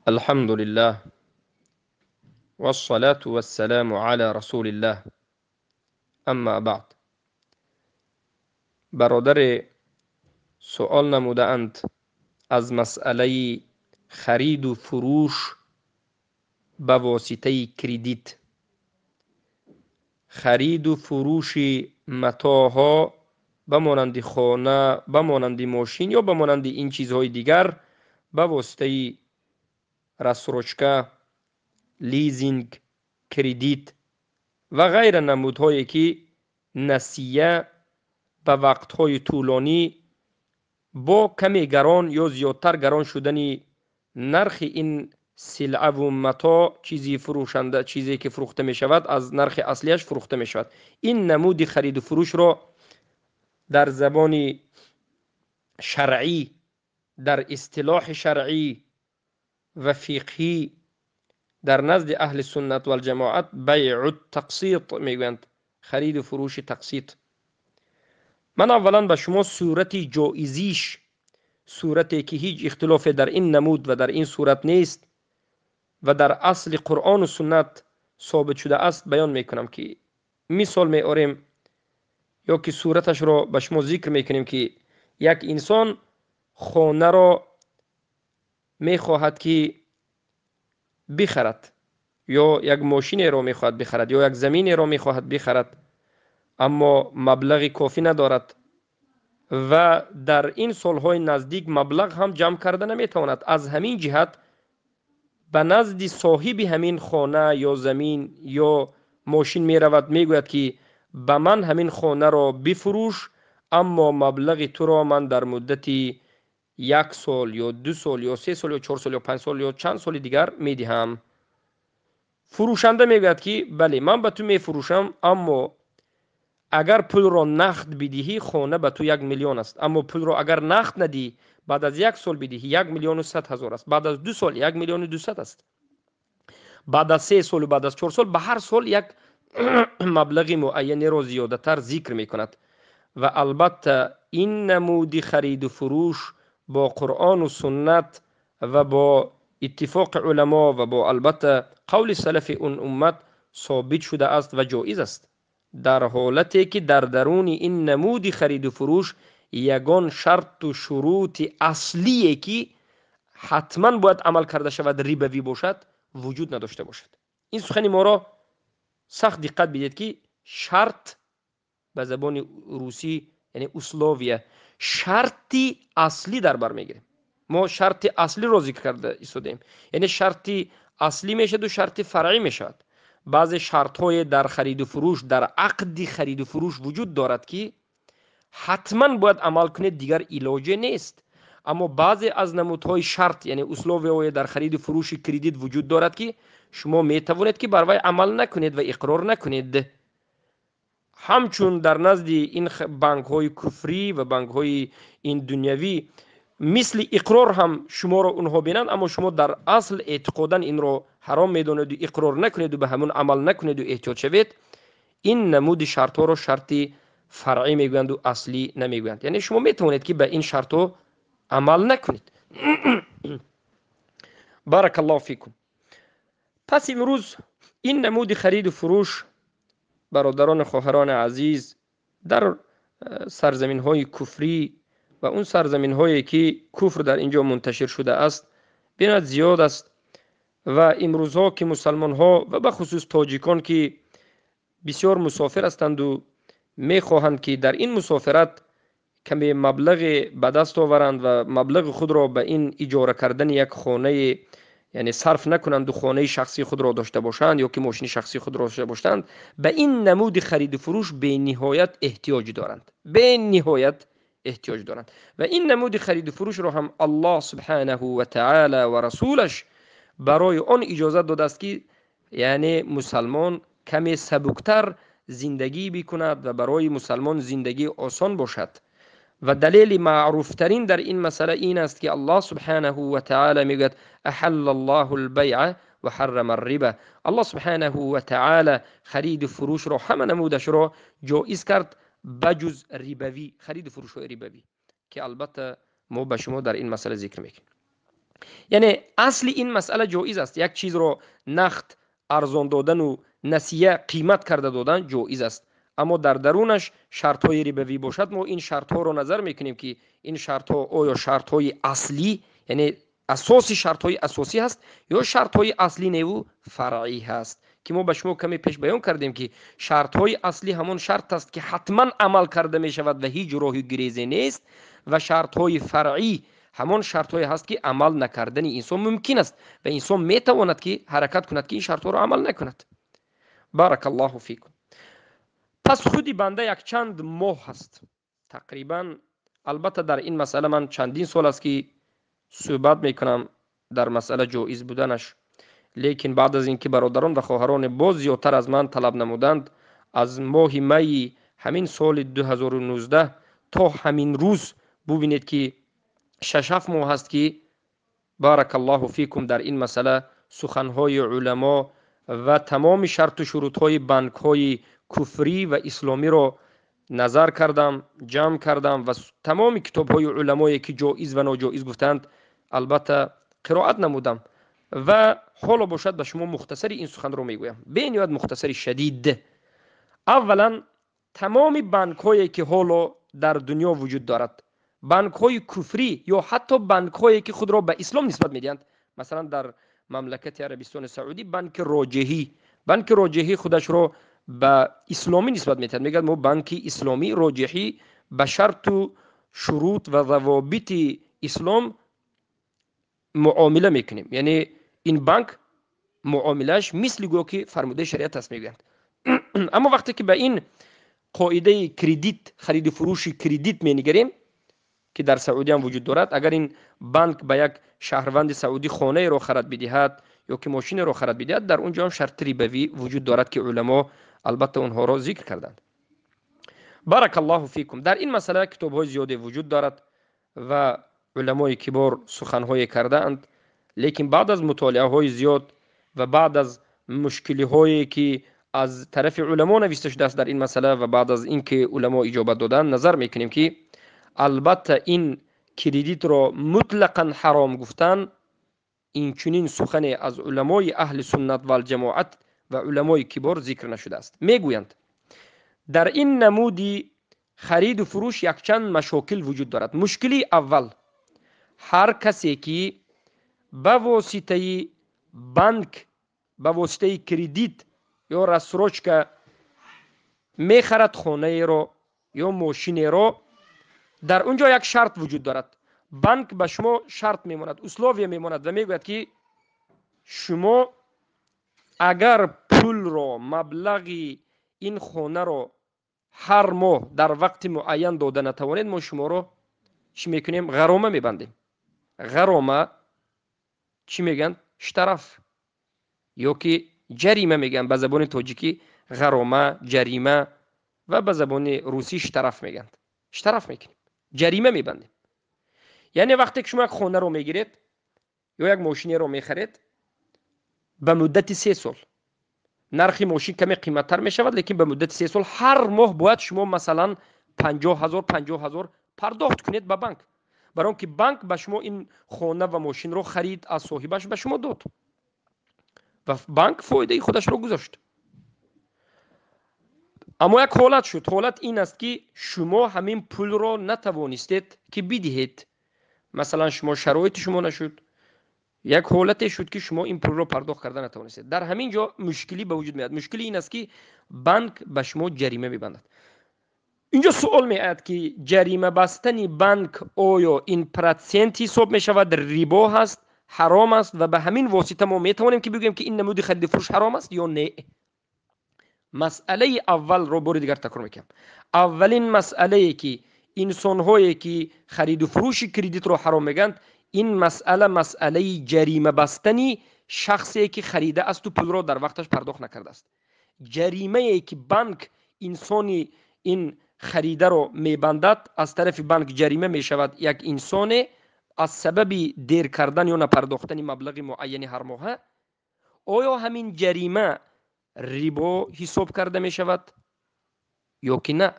الحمد لله والصلاة والسلام على رسول الله اما بعد. برادر سؤال نمودند از مسئله خرید و فروش به واسطه کردیت، خرید و فروش متاعها به مانند خانه، به مانند ماشین یا به مانند این چیزهای دیگر به واسطه рассрочка، лизинг، кредит ва ғайра намудҳое ки насия ба вақтҳои тӯлонӣ бо каме гарон ё зиёдтар гарон шудани нархи ин силъаву матоъ, чизи фурӯшанда, чизе ки фурӯхта мешавад, аз нархи аслияш фурӯхта мешавад. Ин намуди хариду фурӯшро дар забони шаръӣ, дар истилоҳи шаръӣ ва фиқҳӣ дар назди аҳли суннат валҷамоат байъу тақсит мегӯянд, хариду фурӯши тақсит. Ман аввалан ба шумо сурати ҷоизиш, сурате ки ҳеҷ ихтилофе дар ин намуд ва дар ин сурат нест ва дар асли Қуръону суннат собит шудааст, баён мекунам, ки мисол меорем ё ки сураташро ба шумо зикр мекунем, ки як инсон хонаро мехоҳад ки бихарад, ё як мошинеро мехоҳад бихарад, ё як заминеро мехоҳад бихарад, аммо маблағи кофӣ надорад ва дар ин солҳои наздик маблағ ҳам ҷамъ карда наметавонад. Аз ҳамин ҷиҳат ба назди соҳиби ҳамин хона ё замин ё мошин меравад, мегӯяд ки ба ман ҳамин хонаро бифурӯш, аммо маблағи туро ман дар муддати як сол ё 2 сол ё 3 сол ё 4 сол ё 5 сол ё чанд соли дигар медиҳам. Фурӯшанда мегӯяд ки бале, ман ба ту мефурӯшам, аммо агар пулро нақд бидиҳӣ, хона ба ту 1 миллион аст, аммо пулро агар нақд надиҳӣ, баъд аз 1 сол бидиҳӣ, 1 миллиону 100 ҳазор аст, баъд аз 2 сол 1 миллиону 200 аст, баъд аз 3 солу баъд аз 4 сол ба ҳар сол як маблағи муайянеро зиёдатар зикр мекунад. Ва албатта ин намуди хариду фурӯш бо Қуръону суннат ва бо иттифоқи уламо ва бо албатта қавли салафи он уммат собит шудааст ва ҷоиз аст, дар ҳолате ки дар даруни ин намуди хариду фурӯш ягон шарту шурути аслие ки ҳатман бояд амал карда шавад, рибавӣ бошад, вуҷуд надошта бошад. Ин сухани моро сахт диққат бидед, ки шарт ба забони русӣ яъне условия, шарти аслӣ дар бар мегирем. Мо шарти аслиро зикр карда истодаем, яъне шарти аслӣ мешаваду шарти фаръӣ мешавад. Баъзе шартҳое дар хариду фурӯш, дар ақди хариду фурӯш вуҷуд дорад, ки ҳатман бояд амал кунед, дигар илоҷе нест. Аммо баъзе аз намудҳои шарт, яъне условияҳое дар хариду фурӯши кредит вуҷуд дорад, ки шумо метавонед ки бар вай амал накунед ва иқрор накунед. Ҳамчун дар назди ин банкҳои куфрӣ ва банкҳои ин дунявӣ мисли иқрор ҳам шуморо онҳо бинанд, аммо шумо дар асл эътиқодан инро ҳаром медонеду иқрор накунеду ба ҳамон амал накунеду эҳтиёт шавед, ин намуди шартҳоро шарти фаръӣ мегӯянду аслӣ намегӯянд. Яъне шумо метавонед ки ба ин шартҳо амал накунед. Баракаллоҳу фикум. Пас имрӯз ин намуди хариду фурӯш, бародарону хоҳарони азиз, дар сарзаминҳои куфрӣ ва он сарзаминҳое ки куфр дар инҷо мунташир шудааст, бинад зиёд аст. Ва имрӯзҳо ки мусалмонҳо ва бахусус тоҷикон ки бисёр мусофир ҳастанду мехоҳанд ки дар ин мусофират каме маблағе ба даст оваранд ва маблағи худро ба ин иҷора кардани як хонае, яъне сарф накунанду хонаи шахсии худро дошта бошанд ё ки мошини шахсии худро дошта бошанд, ба ин намуди хариду фурӯш бениҳоят эҳтиёҷ доранд, бениҳоят эҳтиёҷ доранд. Ва ин намуди хариду фурӯшро ҳам Аллоҳ субҳанаҳу ва таъала ва расулаш барои он иҷозат додааст, ки яъне мусалмон каме сабуктар зиндагӣ бикунад ва барои мусалмон зиндагӣ осон бошад. Ва далели маъруфтарин дар ин масъала ин аст, ки Аллоҳ субҳанаҳу ва таъала мегӯяд: аҳалла Аллоҳу албайъа ва ҳаррама аррибо. Аллоҳ субҳанаҳу ва таъала хариду фурӯшро ҳама намудашро ҷоиз кард ба ҷуз рибавӣ, хариду фурӯшҳои рибавӣ, ки албатта мо ба шумо дар ин масъала зикр мекунем. Яъне асли ин масъала ҷоиз аст. Як чизро нақд арзон додану насия қимат карда додан ҷоиз аст, аммо дар дарунаш шартҳои рибавӣ бошад, мо ин шартҳоро назар мекунем, ки ин шартҳо оё шартҳои аслӣ, яъне асоси шартҳои асосӣ ҳаст ё шартҳои аслӣ неву фаръӣ ҳаст, ки мо ба шумо каме пеш баён кардем, ки шартҳои аслӣ ҳамон шарт аст, ки ҳатман амал карда мешавад ва ҳеҷ роҳи гирезе нест, ва шартҳои фаръӣ ҳамон шартҳое ҳаст, ки амал накардани инсон мумкин аст ва инсон метавонад, ки ҳаракат кунад, ки ин шартҳоро амал накунад. Баракаллоҳу фикум. Пас худи банда якчанд моҳ ҳаст тақрибан. Албатта, дар ин масъала ман чандин сол аст, ки суҳбат мекунам дар масъала ҷоиз буданаш, лекин баъд аз ин ки бародарон ва хоҳароне боз зиёдтар аз ман талаб намуданд, аз моҳи майи ҳамин соли 2019 то ҳамин рӯз, бубинед, ки 6-7 моҳ ҳаст, ки, баракаллоҳу фикум, дар ин масъала суханҳои уламо ва тамоми шарту шурутҳои банкҳои куфрӣ ва исломиро назар кардам, ҷамъ кардам ва тамоми китобҳои уламое, ки ҷоиз ва ноҷоиз гуфтанд, албатта, қироат намудам ва ҳоло бошад, ба шумо мухтасари ин суханро мегӯям, бениҳоят мухтасари шадид. Аввалан, тамоми банкҳое, ки ҳоло дар дунё вуҷуд дорад, банкҳои куфрӣ ё ҳатто банкҳое, ки худро ба ислом нисбат медиҳанд, масалан, дар мамлакати Арабистони Саудӣ банки Роҷеҳӣ, банки Роҷеҳӣ худашро ба исломӣ нисбат медиҳад, мегӯяд: «Мо банки исломӣ Роҷеҳӣ ба шарту шурут ва равобити ислом муомила мекунем». Яъне ин банк муомилааш мисли гӯё ки фармудаи шариат аст, мегӯянд. Аммо вақте ки ба ин қоидаи кредит, хариду фурӯши кредит менигарем, ки дар Саудӣ ҳам вуҷуд дорад, агар ин банк ба як шаҳрванди саудӣ хонаеро харад бидиҳад ё ки мошинеро харад бидиҳад, дар он ҷо ҳам шарти рибавӣ вуҷуд дорад, ки уламо, албатта, онҳоро зикр карданд. Баракаллоҳу фикум, дар ин масъала китобҳои зиёде вуҷуд дорад ва уламои кибор суханҳое кардаанд, лекин баъд аз мутолиаҳои зиёд ва баъд аз мушкилиҳое, ки аз тарафи уламо нависта шудааст дар ин масъала, ва баъд аз ин ки уламо иҷобат доданд, назар мекунем, ки албатта ин кредитро мутлақан ҳаром гуфтан, инчунин сухане аз уламои аҳли суннат валҷамоат ва уламои кибор зикр нашудааст. Мегӯянд, дар ин намуди хариду фурӯш якчанд машокил вуҷуд дорад. Мушкилии аввал: ҳар касе, ки ба воситаи банк, ба воситаи кредит ё рассрочка мехарад хонаеро ё мошинеро, дар он ҷо як шарт вуҷуд дорад. Банк ба шумо шарт мемонад, условия мемонад ва мегӯяд, ки шумо агар пулро, маблағи ин хонаро ҳар моҳ дар вақти муайян дода натавонед, мо шуморо чӣ мекунем? Ғарома мебандем. Ғарома чӣ мегӯянд? Штраф ё ки ҷарима мегӯянд. Ба забони тоҷикӣ ғарома, ҷарима ва ба забони русӣ штраф мегӯянд. Штраф мекунем, ҷарима мебандем. Яъне вақте ки шумо як хонаро мегиред ё як мошинеро мехаред ба муддати 3 сол, нархи мошин каме қиматтар мешавад, лекин ба муддати 3 сол ҳар моҳ бояд шумо, масалан, 50 000, 50 000 пардохт кунед ба банк, барои он ки банк ба шумо ин хона ва мошинро харид, аз соҳибаш ба шумо дод ва банк фоидаи худашро гузошт. Аммо як ҳолат шуд. Ҳолат ин аст, ки шумо ҳамин пулро натавонистед, ки бидиҳед. Масалан, шумо шароити шумо нашуд, як ҳолате шуд, ки шумо ин пулро пардохт карда натавонистед. Дар ҳамин ҷо мушкилӣ ба вуҷуд меояд. Мушкилӣ ин аст, ки банк ба шумо ҷарима мебандад. Инҷо суол меояд, ки ҷарима бастани банк оё ин процент ҳисоб мешавад, рибо ҳаст, ҳаром аст ва ба ҳамин восита мо метавонем, ки бигӯем, ки ин намуди хариди фурӯш ҳаром аст ё не? Масъалаи аввалро бори дигар такрор мекунам. Аввалин масъалае, ки инсонҳое, ки хариду фурӯши кредитро ҳаром мегӯянд, ин масъала масъалаи ҷарима бастани шахсе, ки харида асту пулро дар вақташ пардохт накардааст. Ҷаримае, ки банк инсони ин харидаро мебандад, аз тарафи банк ҷарима мешавад як инсоне аз сабаби дер кардан ё напардохтани маблағи муайяни ҳармоҳа, оё ҳамин ҷарима рибо ҳисоб карда мешавад ё ки на?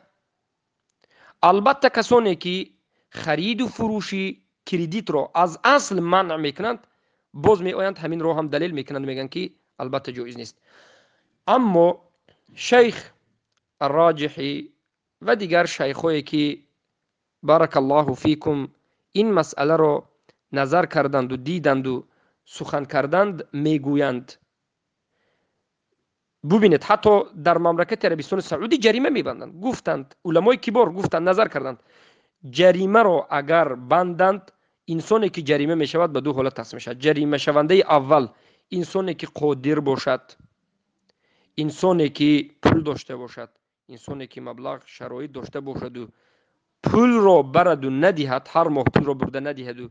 Албатта, касоне, ки хариду фурӯши Кредитро аз асл манъ мекунанд, боз меоянд, ҳаминро ҳам далел мекунанд, мегӯянд, ки албатта ҷоиз нест. Аммо шайх Роҷиҳӣ ва дигар шайхҳое, ки баракаллоҳу фикум ин масъаларо назар карданду, диданду, сухан карданд, мегӯянд: бубинед, ҳатто дар мамлакати Арабистони Саудӣ ҷарима мебанданд. Гуфтанд уламои кибор, гуфтанд, назар карданд, ҷаримаро агар банданд, инсоне ки ҷарима мешавад, ба ду ҳолат тақсим мешавад. Ҷаримашавандаи аввал инсоне ки қодир бошад, инсоне ки пул дошта бошад, инсоне ки маблағ, шароит дошта бошаду пулро бараду надиҳад, ҳар моҳ пулро бурда надиҳаду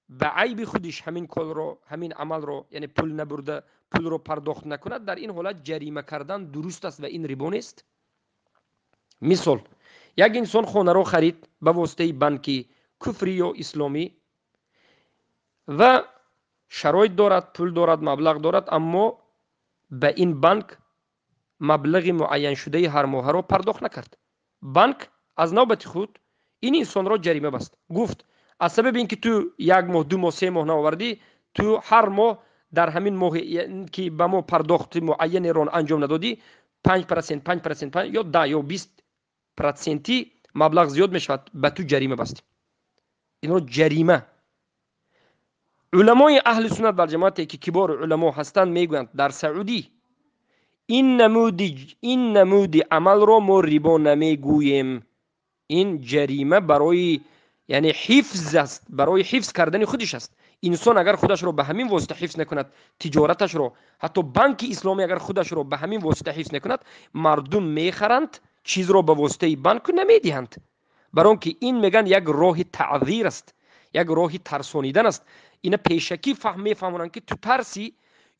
ба айби худиш ҳамин корро, ҳамин амалро, яъне пул набурда, пулро пардохт накунад, дар ин ҳолат ҷарима кардан дуруст аст ва ин рибо нест. Мисол, як инсон хонаро харид ба воситаи банки куфрӣ ё исломӣ ва шароит дорад, пул дорад, маблағ дорад, аммо ба ин банк маблағи муайяншудаи ҳармоҳаро пардохт накард. Банк аз навбати худ ин инсонро ҷарима баст, гуфт: аз сабаби ин ки ту як моҳ, 2 моҳ, 3 моҳ наовардӣ, ту ҳар моҳ дар ҳамин моҳе ки ба мо пардохти муайянеро анҷом надодӣ, 5%, 5%, ё 10 ё 20 проценти маблағ зиёд мешавад, ба ту ҷарима бастем. Инро ҷарима уламои аҳли суннат валҷамоате, ки кибори уламо ҳастанд, мегӯянд: дар Саудӣ ин намуди амалро мо рибо намегӯем. Ин ҷарима барои, яъне, ҳифз аст, барои ҳифз кардани худиш аст. Инсон агар худашро ба ҳамин восита ҳифз накунад, тиҷораташро, ҳатто банки исломӣ агар худашро ба ҳамин восита ҳифз накунад, мардум мехаранд чизро ба воситаи банку намедиҳанд. Бар он ки ин, мегӯянд, як роҳи таъзир аст, як роҳи тарсонидан аст. Ина пешакӣ фаҳм мефаҳмонанд, ки ту тарсӣ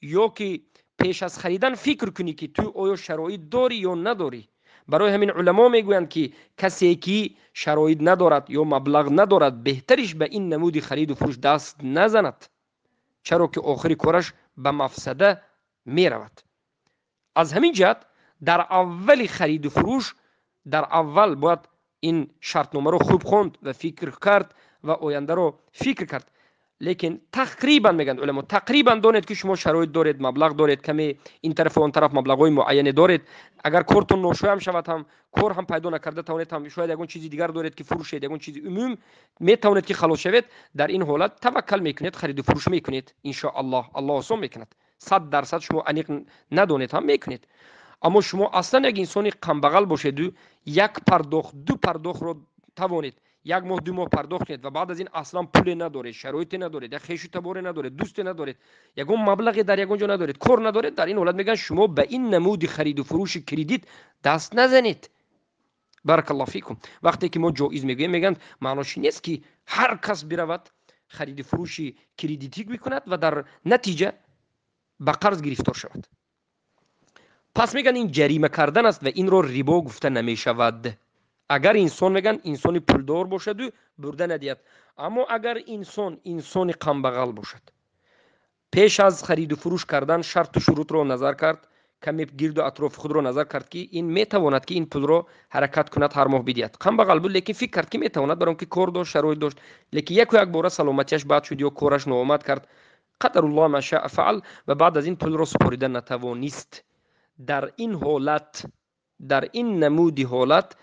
ё ки пеш аз харидан фикр кунӣ, ки ту оё шароит дорӣ ё надорӣ. Барои ҳамин уламо мегӯянд, ки касе ки шароит надорад ё маблағ надорад, беҳтариш ба ин намуди хариду фурӯш даст назанад, чаро ки охири кораш ба мафсада меравад. Аз ҳамин ҷиҳат дар аввали хариду фурӯш, дар аввал бояд ин шартномаро хуб хонд ва фикр кард ва ояндаро фикр кард. Лекин тақрибан, мегӯянд уламо, тақрибан донед, ки шумо шароит доред, маблағ доред, каме ин тарафу он тараф маблағҳои муайяне доред. Агар кортон ношоям шавад ҳам, кор ҳам пайдо накарда тавонед ҳам, шояд ягон чизи дигар доред, ки фурӯшед, ягон чизи умум метавонед, ки халос шавед. Дар ин ҳолат таваккал мекунед, хариду фурӯш мекунед, иншоаллоҳ, Аллоҳ осон мекунад. 100% шумо аниқ надонед ҳам, мекунед. Аммо шумо аслан як инсони камбағал бошеду як пардохт, ду пардохтро тавонед, як моҳ, 2 моҳ пардохт кунед ва баъд аз ин аслан пуле надоред, шароите надоред, як хешу таборе надоред, дӯсте надоред, ягон маблағе дар ягон ҷо надоред, кор надоред, дар ин ҳолат мегӯянд, шумо ба ин намуди хариду фурӯши кредит даст назанед. Баракаллоҳу фикум. Вақте ки мо ҷоиз мегӯем, мегӯянд, маънош нест, ки ҳар кас биравад, хариду фурӯши кредитӣ бикунад ва дар натиҷа ба қарз гирифтор шавад. Пас мегӯянд, ин ҷарима кардан аст ва инро рибо гуфта намешавад, агар инсон, мегӯянд, инсони пулдор бошаду бурда надиҳад. Аммо агар инсон инсони камбағал бошад, пеш аз хариду фурӯш кардан шарту шурутро назар кард, каме гирду атрофи худро назар кард, ки ин метавонад, ки ин пулро ҳаракат кунад, ҳар моҳ бидиҳад. Камбағал буд, лекин фикр кард, ки метавонад, бар он ки кор дошт, шароит дошт, лекин яку як бора саломатиаш бад шуд ё кораш ноомад кард, қадаруллоҳ ма шаа фаал, ва баъд аз ин пулро супорида натавонист. Дар ин ҳолат, дар ин намуди ҳолат,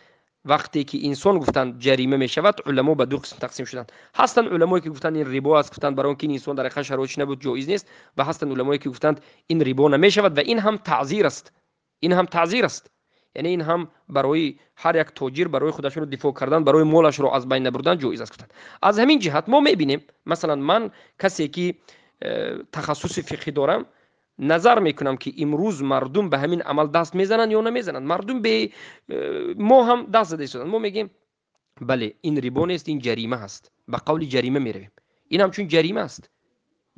вақте ки инсон, гуфтанд, ҷарима мешавад, уламо ба ду қисм тақсим шуданд. Ҳастанд уламое ки гуфтанд, ин рибо аст, гуфтанд, барои он ки ин инсон дар ҳақиқат шароитш набуд, ҷоиз нест. Ва ҳастанд уламое ки гуфтанд, ин рибо намешавад ва ин ҳам таъзир аст, ин ҳам таъзир аст, яъне ин ҳам барои ҳар як тоҷир, барои худашро дифоъ кардан, барои молашро аз байн набурдан ҷоиз аст, гуфтанд. Аз ҳамин ҷиҳат мо мебинем, масалан, ман касе ки тахассуси фиқҳӣ дорам, назар мекунам, ки имрӯз мардум ба ҳамин амал даст мезананд ё намезананд. Мардум бе мо ҳам даст зада истоданд. Мо мегӯем: бале, ин рибо нест, ин ҷарима ҳаст. Ба қавли ҷарима меравем, ин ҳамчун ҷарима аст,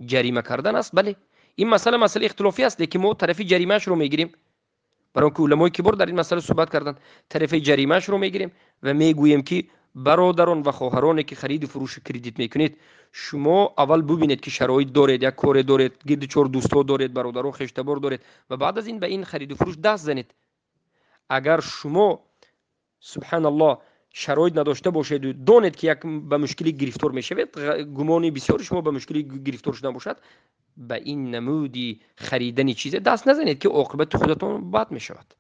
ҷарима кардан аст. Бале, ин масъала масъалаи ихтилофӣ аст, лекин мо тарафи ҷаримаашро мегирем, барои он ки уламои кибор дар ин масъала суҳбат карданд. Тарафи ҷаримаашро мегирем ва мегӯем, ки бародарон ва хоҳароне ки хариду фурӯши кредит мекунед, шумо аввал бубинед, ки шароит доред, як коре доред, гирди чор дӯстҳо доред, бародаро, хештабор доред ва баъд аз ин ба ин хариду фурӯш даст занед. Агар шумо, субҳаналлоҳ. шароит надошта бошеду донед, ки як ба мушкилӣ гирифтор мешавед, гумони бисёри шумо ба мушкилӣ гирифтор шудан бошад, ба ин намуди харидани чизе даст назанед, ки оқибати худатон бад мешавад.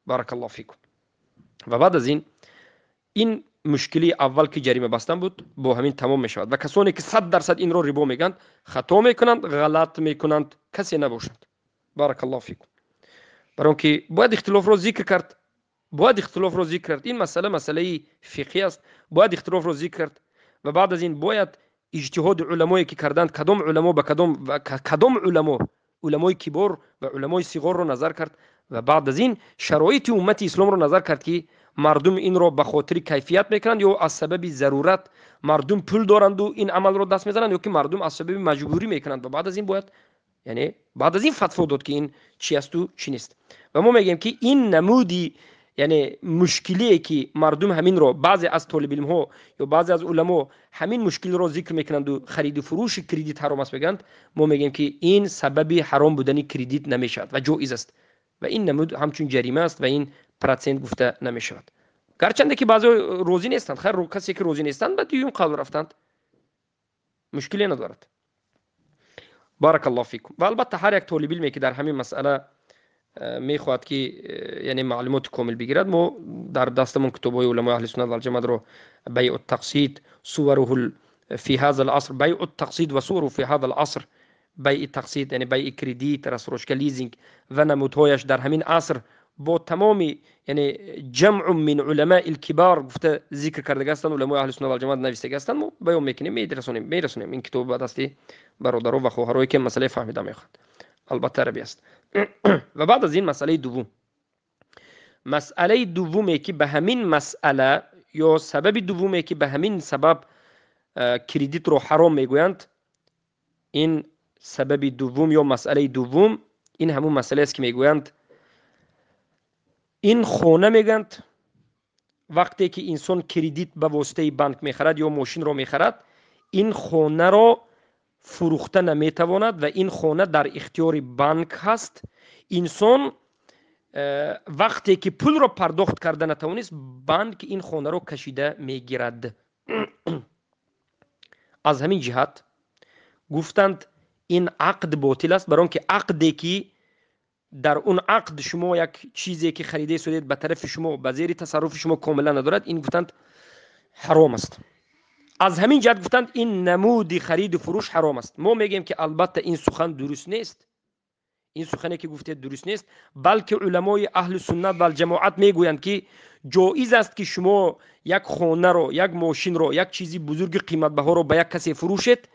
Баракаллоҳу фикум. Ва баъд аз ин мушкилии аввал, ки ҷарима бастан буд, бо ҳамин тамом мешавад. Ва касоне ки 100% инро рибо мегӯянд, хато мекунанд, ғалат мекунанд, касе набошад. Баракаллоҳу фикум. Барои он ки бояд ихтилофро зикр кард, бояд ихтилофро зикр кард. Ин масъала масъалаи фиқҳӣ аст, бояд ихтилофро зикр кард. Ва баъд аз ин бояд иҷтиҳоди уламое ки карданд, кадом уламо ба кадом, кадом уламо, уламои кибор ва уламои сиғорро назар кард. Ва баъд аз ин шароити уммати исломро назар кард, ки мардум инро ба хотири кайфият мекунанд ё аз сабаби зарурат мардум пул доранду ин амалро даст мезананд, ё ки мардум аз сабаби маҷбурӣ мекунанд. Ва баъд аз ин бояд, яъне баъд аз ин фатво дод, ки ин чи асту чӣ нест. Ва мо мегӯем, ки ин намуди, яъне мушкилие ки мардум ҳаминро, баъзе аз толибилмҳо ё баъзе аз уламо ҳамин мушкилро зикр мекунанду хариду фурӯши кредит ҳаром аст мегӯянд, мо мегӯем, ки ин сабаби ҳаром будани кредит намешавад ва ҷоиз аст. Ва ин намуд ҳамчун ҷарима аст ва ин процент гуфта намешавад, гарчанде ки баъзе розӣ нестанд. Хайр, касе ки розӣ нестанд, ба дуюм қавл рафтанд, мушкиле надорад. Баракаллоҳу фикум. Ва албатта ҳар як толибилме ки дар ҳамин масъала мехоҳад, ки яъне маълумоти комил бигирад, мо дар дастамон китобҳои уламои аҳли суннат валҷамоатро, байъу тақсид суваруҳу фи ҳаза аласр, байъу тақсид ва сувару фи ҳаза аласр, байъи тақсид, яъне байъи кредит, рассрочка, лизинг ва намудҳояш дар ҳамин аср бо тамоми, яъне ҷамъу мин уламаи лкибар гуфта зикр кардага ҳастанд, уламои аҳли суннат валҷамоат навистага ҳастанд. Мо баён мекунем, мерасонем ин китоб ба дасти бародаро ва хоҳарое ки масъалаи фаҳмида мехоҳанд. Албатта, арабӣ аст. Ва баъд аз ин масъалаи дуввум, масъалаи дуввуме ки ба ҳамин масъала ё сабаби дуввуме ки ба ҳамин сабаб кредитро ҳаром мегӯянд, ин сабаби дуввум ё масъалаи дуввум ин ҳамун масъалаест, ки мегӯянд ин хона, мегӯянд, вақте ки инсон кредит ба воситаи банк мехарад ё мошинро мехарад, ин хонаро фурӯхта наметавонад ва ин хона дар ихтиёри банк ҳаст. Инсон вақте ки пулро пардохт карда натавонист, банк ин хонаро кашида мегирад. Аз ҳамин ҷиҳат гуфтанд, ин ақд ботил аст, барон ки ақде ки дар он ақд шумо як чизе ки харида истодед, ба тарафи шумо, ба зери тасарруфи шумо комилан надорад, ин, гуфтанд, ҳаром аст. Аз ҳамин ҷиҳат гуфтанд, ин намуди хариду фурӯш ҳаром аст. Мо мегӯем, ки албатта ин сухан дуруст нест, ин сухане ки гуфтед, дуруст нест, балки уламои аҳли суннат валҷамоат мегӯянд, ки ҷоиз аст, ки шумо як хонаро, як мошинро, як чизи бузурги қиматбаҳоро ба як касе фурӯшед,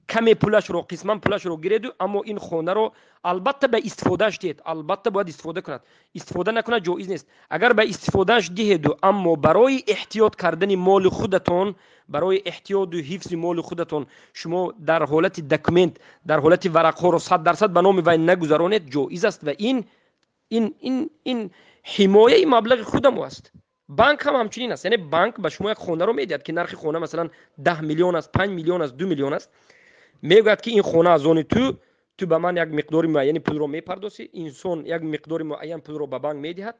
каме пулашро, қисман пулашро гиреду, аммо ин хонаро албатта ба истифодааш диҳед. Албатта бояд истифода кунад, истифода накунад ҷоиз нест. Агар ба истифодааш диҳеду, аммо барои эҳтиёт кардани моли худатон, барои эҳтиёту ҳифзи моли худатон шумо дар ҳолати документ, дар ҳолати варақҳоро 100% ба номи вай нагузаронед, ҷоиз аст. Ва ин ҳимояи маблағи худамо аст. Банк ҳам ҳамчунин аст, яъне банк ба шумо як хонаро медиҳад, ки нархи хона масалан 10 миллион аст, 5 миллион аст, 2 миллион аст. Мегӯяд, ки ин хона аз они ту, ту ба ман як миқдори муайяни пулро мепардосӣ. Инсон як миқдори муайян пулро ба банк медиҳад,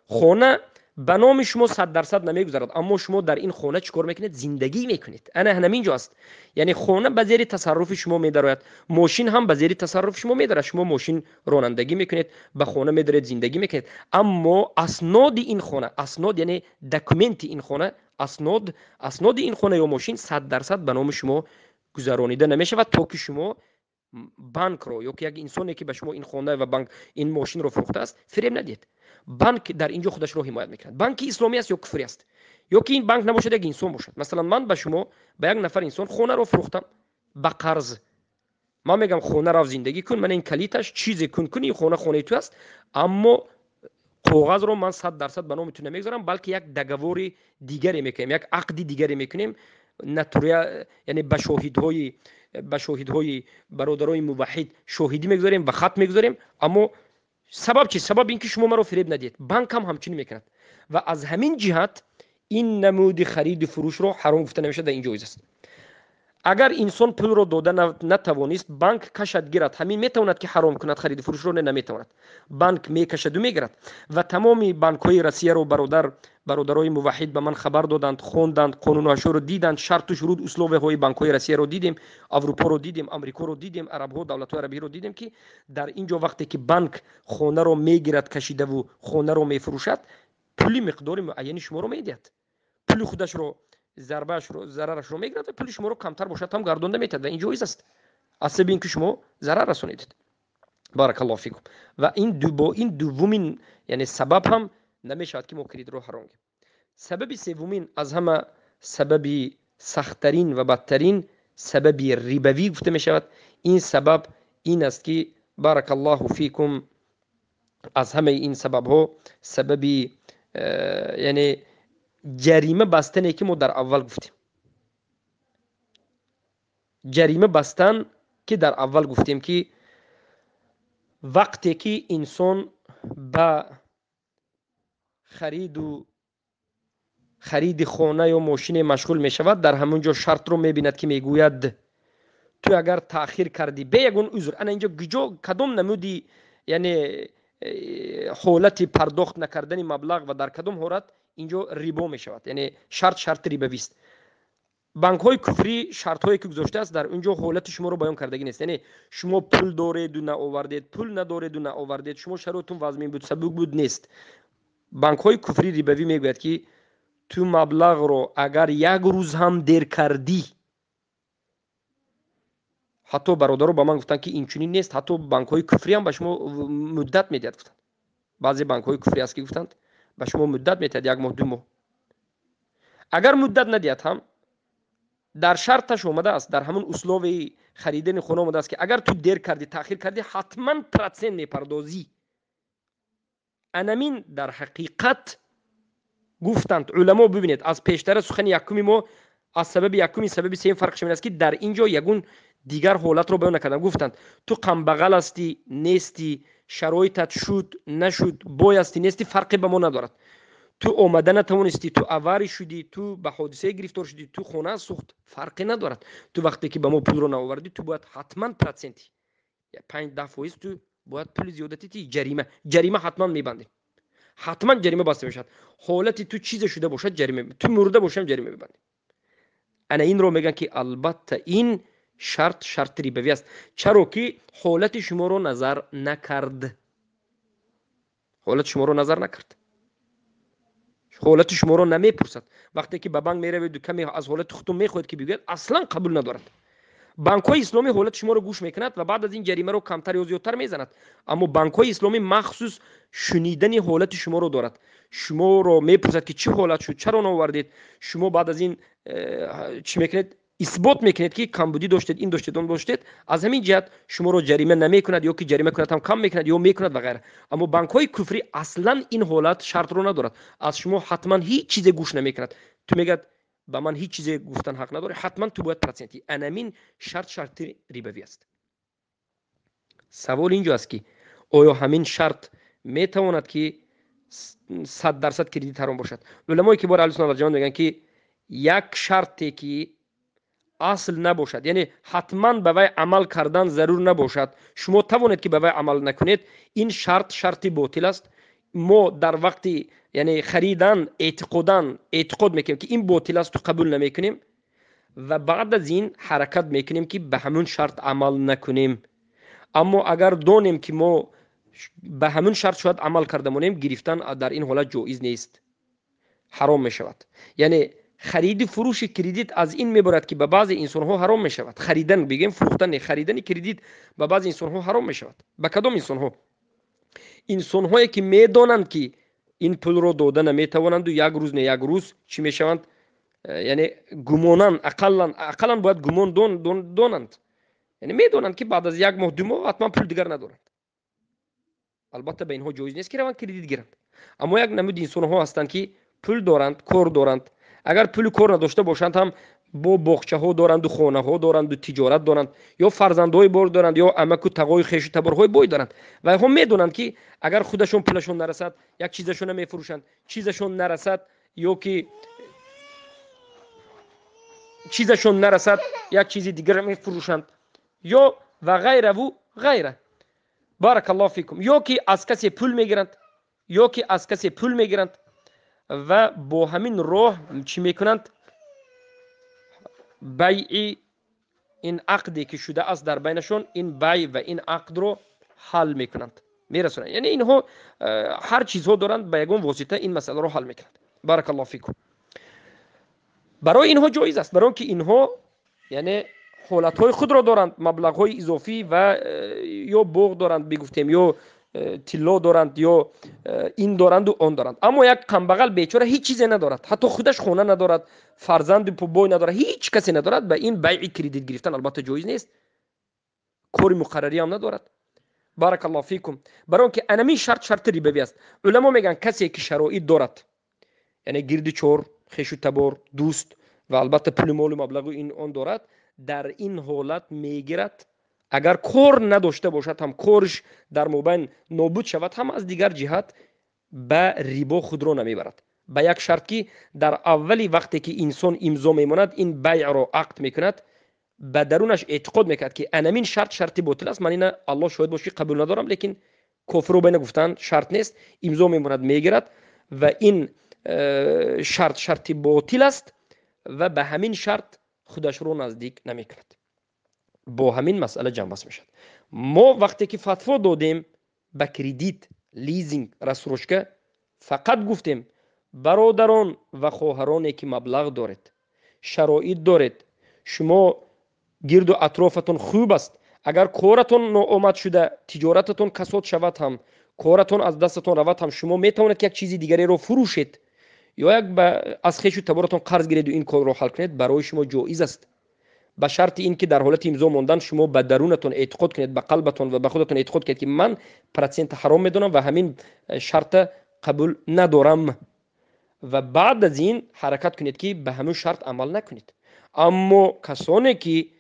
хона ба номи шумо 100% намегузарад, аммо шумо дар ин хона чӣ кор мекунед? Зиндагӣ мекунед. Ана ҳамин ҷо аст, яъне хона ба зери тасарруфи шумо медарояд, мошин ҳам ба зери тасарруфи шумо медарад. Шумо мошин ронандагӣ мекунед, ба хона медаред, зиндагӣ мекунед, аммо асноди ин хона, аснод яъне документи ин хона, асноди ин хона ё мошин 100% ба номи шумо гузаронида намешавад, то ки шумо банкро ё ки як инсоне ки ба шумо ин хона ва банк ин мошинро фурӯхтааст, фиреб надиҳед. Банк дар ин ҷо худашро ҳимоят мекунад. Банки исломӣ аст ё куфрӣ аст, ё ки ин банк набошад, як инсон бошад. Масалан, ман ба шумо, ба як нафар инсон хонаро фурӯхтам ба қарз. Ман мегӯям: хона рав, зиндагӣ кун, ман ин калиташ, чизе кун кун, ин хона хонаи ту аст, аммо коғазро ман 100% ба номи ту намегузорам, балки як договори дигаре мекунем, як ақди дигаре мекунем, нотариально, яъне ба шоҳидҳои бародарои муваҳҳид шоҳидӣ мегузорем ва хат мегузорем. Аммо сабаб чи? Сабаб ин ки шумо маро фиреб надиҳед. Банк ҳам ҳамчунин мекунад ва аз ҳамин ҷиҳат ин намуди хариду фурӯшро ҳаром гуфта намешавад ва ин ҷоиз аст. Агар инсон пулро дода натавонист, банк кашад, гирад, ҳамин метавонад, ки ҳаром кунад хариду фурӯшро? Не, наметавонад. Банк мекашаду мегирад. Ва тамоми банкҳои Россияро бародарои муваҳҳид ба ман хабар доданд, хонданд, қонунҳояшоро диданд, шарту шурут, условия ҳои банкҳои Россияро дидем, Аврупоро дидем, Амрикоро дидем, арабҳо, давлатҳои арабиро дидем, ки дар ин ҷо вақте ки банк хонаро мегирад кашидаву хонаро мефурӯшад, пули миқдори муайяни шуморо медиҳад, пули худашро, зарбаашро, зарарашро мегирад ва пули шуморо камтар бошад ҳам гардонда метиҳад. Ва ин ҷоиз аст аз сабаби ин ки шумо зарар расонидед. Баракаллоҳу фикум. Ва ин бо ин дуввумин, яъне, сабаб ҳам намешавад, ки мо кредитро ҳаром гирем. Сабаби севумин, аз ҳама сабаби сахттарин ва бадтарин сабаби рибавӣ гуфта мешавад. Ин сабаб ин аст, ки, баракаллоҳу фикум, аз ҳамаи ин сабабҳо сабаби яъне ҷарима бастане, ки мо дар аввал гуфтем, ҷарима бастан, ки дар аввал гуфтем, ки вақте ки инсон ба хариди хона ё мошине машғул мешавад, дар ҳамон ҷо шартро мебинад, ки мегӯяд: ту агар таъхир кардӣ бе ягон узр. Ана инҷо гиҷо кадом намуди, яъне ҳолати пардохт накардани маблағ ва дар кадом ҳолат инҷо рибо мешавад, яъне шарт шарти рибавист? Банкҳои куфрӣ шартҳое, ки гузоштааст, дар он ҷо ҳолати шуморо баён кардагӣ нест. Яъне шумо пул дореду наовардед, пул надореду наовардед, шумо шароитун вазмин буд, сабук буд, нест. Банкҳои куфрӣ рибавӣ мегӯяд, ки ту маблағро агар як рӯз ҳам дер кардӣ. Ҳатто бародаро ба ман гуфтанд, ки инчунин нест, ҳатто банкҳои куфрӣ ҳам ба шумо муддат медиҳад, гуфтанд. Баъзе банкҳои куфрӣ аст, ки гуфтанд, ба шумо муддат медиҳад, як моҳ, 2 моҳ. Агар муддат надиҳад ҳам, дар шарташ омадааст, дар ҳамон условия и харидани хона омадааст, ки агар ту дер кардӣ, таъхир кардӣ, ҳатман процент мепардозӣ. Анамин дар ҳақиқат гуфтанд уламо. Бибинед, аз пештара сухани якуми мо, аз сабаби якуми сабаби сеюм фарқш ин аст, ки дар ин ҷо ягон дигар ҳолатро баён накардам. Гуфтанд: ту камбағал ҳастӣ, нестӣ, шароитат шуд, нашуд, бой ҳастӣ, нестӣ, фарқе ба мо надорад. Ту омада натавонистӣ, ту аварӣ шудӣ, ту ба ҳодисае гирифтор шудӣ, ту хона сӯхт, фарқе надорад. Ту вақте ки ба мо пулро наовардӣ, ту бояд ҳатман проценти 5-10%, ту бояд пули зиёдатӣ ти, ҷарима ҳатман мебандем, ҳатман ҷарима баста мешавад. Ҳолати ту чизе шуда бошад, ҷарима, ту мурда бошам, ҷарима мебандем. Ана инро мегӯянд, ки албатта ин шарт шарти рибавӣ аст. Чаро ки ҳолати шуморо назар накард, ҳолати шуморо назар накард, ҳолати шуморо намепурсад. Вақте ки ба банк мераведу каме аз ҳолати худтон мехоҳед, ки бигӯяд, аслан қабул надорад. Банкҳои исломӣ ҳолати шуморо гӯш мекунад ва баъд аз ин ҷаримаро камтар ё зиёдтар мезанад. Аммо банкҳои исломӣ махсус шунидани ҳолати шуморо дорад, шуморо мепурсад, ки чӣ ҳолат шуд, чаро наовардед. Шумо баъд аз ин чӣ мекунед? Исбот мекунед, ки камбудӣ доштед, ин доштед, он доштед. Аз ҳамин ҷиҳат шуморо ҷарима намекунад ё ки ҷарима кунад ҳам, кам мекунад ё мекунад ва ғайра. Аммо банкҳои куфрӣ аслан ин ҳолат шартро надорад, аз шумо ҳатман ҳеҷ чизе гӯш намекунад. Ту мегӯяд: ба ман ҳеҷ чизе гуфтан ҳақ надорӣ, ҳатман ту бояд проценти. Анамин шарт шарти рибавӣ аст. Савол инҷо аст, ки оё ҳамин шарт метавонад, ки 100% кредит ҳаром бошад? Уламои кибори аҳли суннат вал мегӯянд, ки як шарте, ки асл набошад, яъне ҳатман ба вай амал кардан зарур набошад, шумо тавонед, ки ба вай амал накунед, ин шарт шарти ботил аст. Мо дар вақти, яъне, харидан эътиқодан эътиқод мекунем, ки ин ботил асту қабул намекунем ва баъд аз ин ҳаракат мекунем, ки ба ҳамун шарт амал накунем. Аммо агар донем, ки мо ба ҳамун шарт шояд амал карда монем, гирифтан дар ин ҳолат ҷоиз нест, ҳаром мешавад. Яъне хариди фурӯши кредит аз ин меборад, ки ба баъзе инсонҳо ҳаром мешавад. Харидан бигем, фурӯхтан не, харидани кредит ба баъзе инсонҳо ҳаром мешавад. Ба кадом инсонҳо? Инсонҳое, ки медонанд, ки ин пулро дода наметавонанду як рӯз не як рӯз чӣ мешаванд, яъне гумонан, ақаллан бояд гумон донанд, яъне медонанд, ки баъд аз як моҳ, 2 моҳ ҳатман пул дигар надоранд. Албатта, ба инҳо ҷоиз нест, ки раванд кредит гиранд. Аммо як намуди инсонҳо ҳастанд, ки пул доранд, кор доранд. Агар пули кор надошта бошанд ҳам, бо боғчаҳо доранду, хонаҳо доранду, тиҷорат доранд, ё фарзандҳои бор доранд, ё амаку тағои хешу таборҳои бой доранд ва инҳо медонанд, ки агар худашон пулашон нарасад, як чизашона мефурӯшанд, чизашон нарасад ё ки Чизашон нарасад, як чизи дигар мефурӯшанд ё ва ғайраву ғайра. Баракаллоҳу фикум. Ё ки аз касе пул мегиранд, ё ки аз касе пул мегиранд ва бо ҳамин роҳ чӣ мекунанд? Байъи ин ақде ки шудааст дар байнашон, ин бай ва ин ақдро ҳал мекунанд, мерасонанд. Яъне инҳо ҳар чизҳо доранд, ба ягон восита ин масъаларо ҳал мекунанд. Баракаллоҳу фикум. Барои инҳо ҷоиз аст, барои он ки инҳо яъне ҳолатҳои худро доранд, маблағҳои изофӣ ва ё боғ доранд, бигуфтем, ё тилло доранд, ё ин доранду он доранд. Аммо як камбағал бечора ҳеҷ чизе надорад, ҳатто худаш хона надорад, фарзанду бой надорад, ҳеҷ касе надорад. Ба ин байъи кредит гирифтан албатта ҷоиз нест, кори муқаррарӣ ҳам надорад. Баракаллоҳу фикум. Барои он ки анамин шарт шарти рибавӣ аст. Уламо мегӯянд, касе ки шароит дорад, яъне гирди чор хешу табор, дӯст ва албатта пули молу маблағу ин он дорад, дар ин ҳолат мегирад. Агар кор надошта бошад ҳам, корш дар мобайн нобуд шавад ҳам, аз дигар ҷиҳат ба рибо худро намебарад, ба як шарт ки дар аввали вақте ки инсон имзо мемонад, ин байъро ақд мекунад, ба дарунаш эътиқод мекунад, ки анамин шарт шарти ботил аст, ман ина, Аллоҳ шоҳид бош, ки қабул надорам, лекин кофиро байна гуфтан шарт нест, имзо мемонад, мегирад ва ин шарт шарти ботил аст ва ба ҳамин шарт худашро наздик намекунад. Бо ҳамин масъала ҷамъбаст мешавад. Мо вақте ки фатво додем ба кредит, лизинг, рассрочка, фақат гуфтем: бародарон ва хоҳароне ки маблағ доред, шароит доред, шумо гирду атрофатон хуб аст, агар коратон ноомад шуда, тиҷорататон касод шавад ҳам, коратон аз дастатон равад ҳам, шумо метавонед ки як чизи дигареро фурӯшед ё як аз хешу таборатон қарз гиреду ин корро ҳал кунед, барои шумо ҷоиз аст, ба шарти ин ки дар ҳолати имзо мондан шумо ба дарунатон эътиқод кунед, ба қалбатон ва ба худатон эътиқод кунед, ки ман процента ҳаром медонам ва ҳамин шарта қабул надорам, ва баъд аз ин ҳаракат кунед, ки ба ҳамин шарт амал накунед. Аммо касоне ки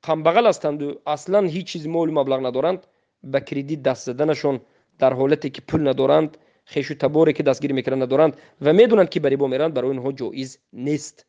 камбағал ҳастанду аслан ҳеҷ чиз молу маблағ надоранд, ба кредит даст заданашон дар ҳолате ки пул надоранд, хешу таборе ки дастгирӣ мекунанд надоранд ва медонанд, ки ба рибо мераванд, барои онҳо ҷоиз нест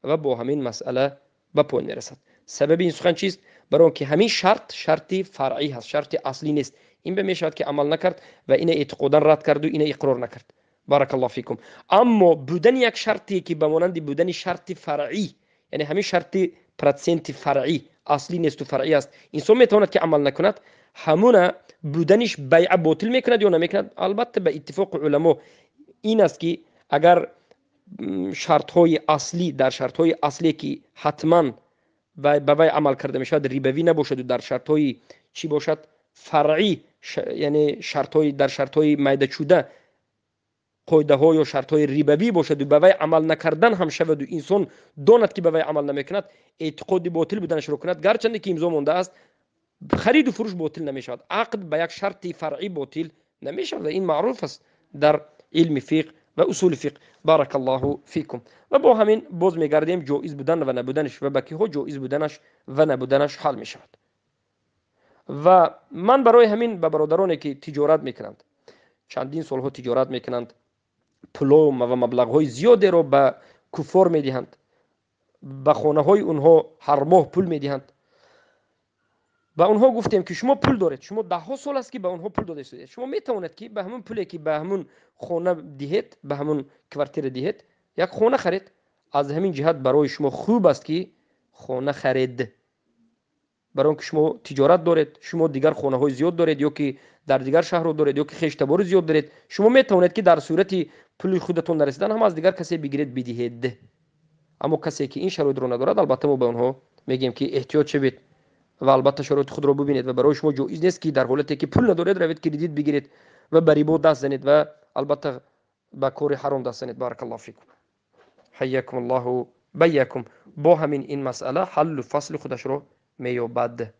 ва бо ҳамин масъала ба поён мерасад. Сабаби ин сухан чист? Барои он ки ҳамин шарт шарти фаръӣ ҳаст, шарти аслӣ нест. Ин ба мешавад, ки амал накард ва ина эътиқодан рад карду ина иқрор накард. Баракаллоҳу фикум. Аммо будани як шарте ки ба монанди будани шарти фаръӣ, яъне ҳамин шарти проценти фаръӣ аслӣ несту фаръӣ аст, инсон метавонад, ки амал накунад, ҳамуна буданиш байъа ботил мекунад ё намекунад? Албатта, ба иттифоқи уламо ин аст, ки агар шартҳои аслӣ, дар шартҳои аслие ки ҳатман ба вай амал карда мешавад, рибавӣ набошаду дар шартҳои чӣ бошад, фаръӣ, яъне шартҳои дар шартҳои майдачуда қоидаҳо ё шартҳои рибавӣ бошаду ба вай амал накардан ҳам шаваду инсон донад, ки ба вай амал намекунад, эътиқоди ботил буданашро кунад, гарчанде ки имзо мондааст, хариду фурӯш ботил намешавад. Ақд ба як шарти фаръӣ ботил намешавад ва ин маъруф аст дар илми фиқҳ ва усули фиқҳ. Баракаллоҳу фикум. Ва бо ҳамин боз мегардем ҷоиз будан ва набуданаш ва ба киҳо ҷоиз буданаш ва набуданаш ҳал мешавад. Ва ман барои ҳамин ба бародароне ки тиҷорат мекунанд, чандин солҳо тиҷорат мекунанд, пуло ва маблағҳои зиёдеро ба куффор медиҳанд, ба хонаҳои онҳо ҳар моҳ пул медиҳанд, ба онҳо гуфтем, ки шумо пул доред, шумо даҳҳо сол аст, ки ба онҳо пул дода истодаед, шумо метавонед, ки ба ҳамон пуле ки ба ҳамон хона диҳед, ба ҳамон квартира диҳед, як хона харед. Аз ҳамин ҷиҳат барои шумо хуб аст, ки хона харед, барои он ки шумо тиҷорат доред, шумо дигар хонаҳои зиёд доред, ё ки дар дигар шаҳрҳо доред, ё ки хештабори зиёд доред. Шумо метавонед, ки дар сурати пули худатон нарасидан ҳам аз дигар касе бигиред, бидиҳед. Аммо касе ки ин шароитро надорад, албатта мо ба онҳо мегӯем, ки эҳтиёт шавед ва албатта шароити худро бубинед ва барои шумо ҷоиз нест, ки дар ҳолате ки пул надоред, равед кредит бигиред ва ба рибо даст занед ва албатта ба кори ҳаром даст занед. Баракаллоҳу фикум, ҳайякум Аллоҳу байякум. Бо ҳамин ин масъала ҳаллу фасли худашро меёбад.